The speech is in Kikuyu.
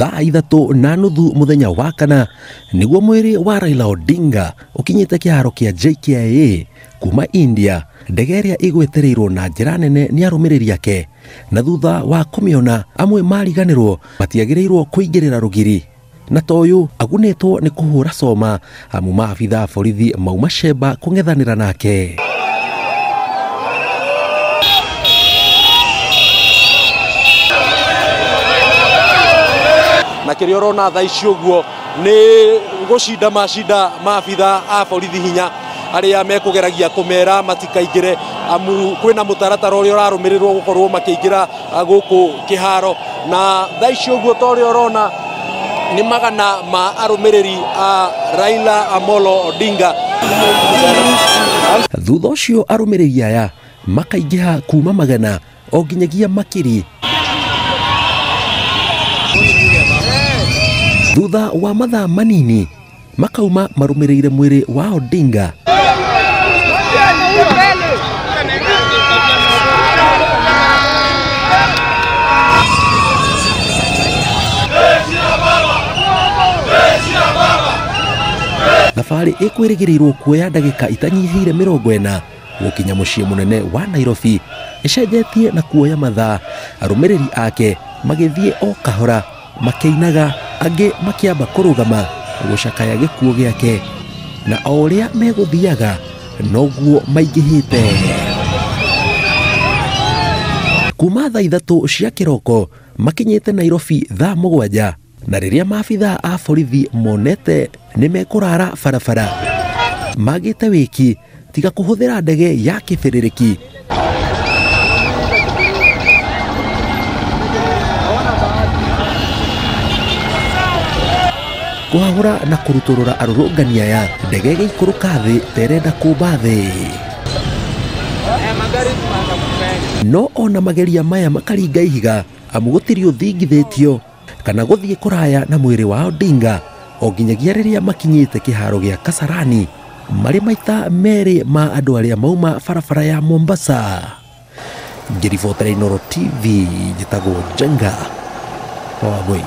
Thaa 3:30 mũthenya wa kana nĩguo mwĩrĩ wa Raila Odinga ũkinyĩte kĩharo kĩa JKIA kuma India, ndege ĩrĩa ĩgwetereirwo na njĩra nene nĩ arũmĩrĩri ake, na thutha wa kũmĩona amwe mariganĩrwo matiagĩrĩirwo kũingĩrĩra rũgiri, na toyũ agunĩtwo nĩ kũhũra coma amu maabitha a borithi mauma cemba kũng'ethanĩra nake. Na kĩrĩa ũrona thaa ici ũguo nĩ gũcinda macinda maabitha a borithi hinya arĩa mekũgeragia kũmera matikaingĩre, amu kwĩna mũtaratara ũrĩa ũrarũmĩrĩrwo gũkorwo makĩingĩra gũkũ kĩharo. Na thaa ici ũguo ta ũrĩa ũrona nĩ magana ma arũmĩrĩri a Raila Amolo Odinga. Thutha ũcio arũmĩrĩri aya makaingĩha kuma magana o nginyagia makiri. Thutha wa mathaa manini makauma marũmĩrĩire mwĩrĩ wa Odinga. Thabarĩ ĩkwĩrĩgĩrĩirwo kuoya ndagĩka itanyihĩire 40 gũkinya mũciĩ mũnene wa Nairobi, ĩcenjetie na kuoya mathaa, arũmĩrĩri ake magĩthiĩ o kahora makĩinaga, angĩ makĩamba kũrũgama gũcakaya gĩkuũ gĩake, na o ũrĩa megũthiaga noguo maingĩhĩte. Kuma thaa 3 cia kĩroko makinyĩte Nairobi thaa 7, na rĩrĩa maabitha a borithi monete nĩ mekũrara barabara magĩte wĩki tiga kũhũthĩra ndege ya kĩbĩrĩrĩki. Kũhahũra na kũrutũrũra arũrũngani aya, ndege ĩgĩikũrũka thĩ ta ĩrenda kũmba thĩ. No ona mageria maya makaringa ihiga, amu gũtirĩ ũthingithĩtio kana gũthiĩ kũraya na mwĩrĩ wa Odinga o nginyagia rĩrĩa makinyĩte kĩharo gĩa Kasarani marĩ maita merĩ ma andũ arĩa mauma barabara ya Mombasa. Ngĩribotera Inooro TV, njĩtagwo Njenga wa Wambui.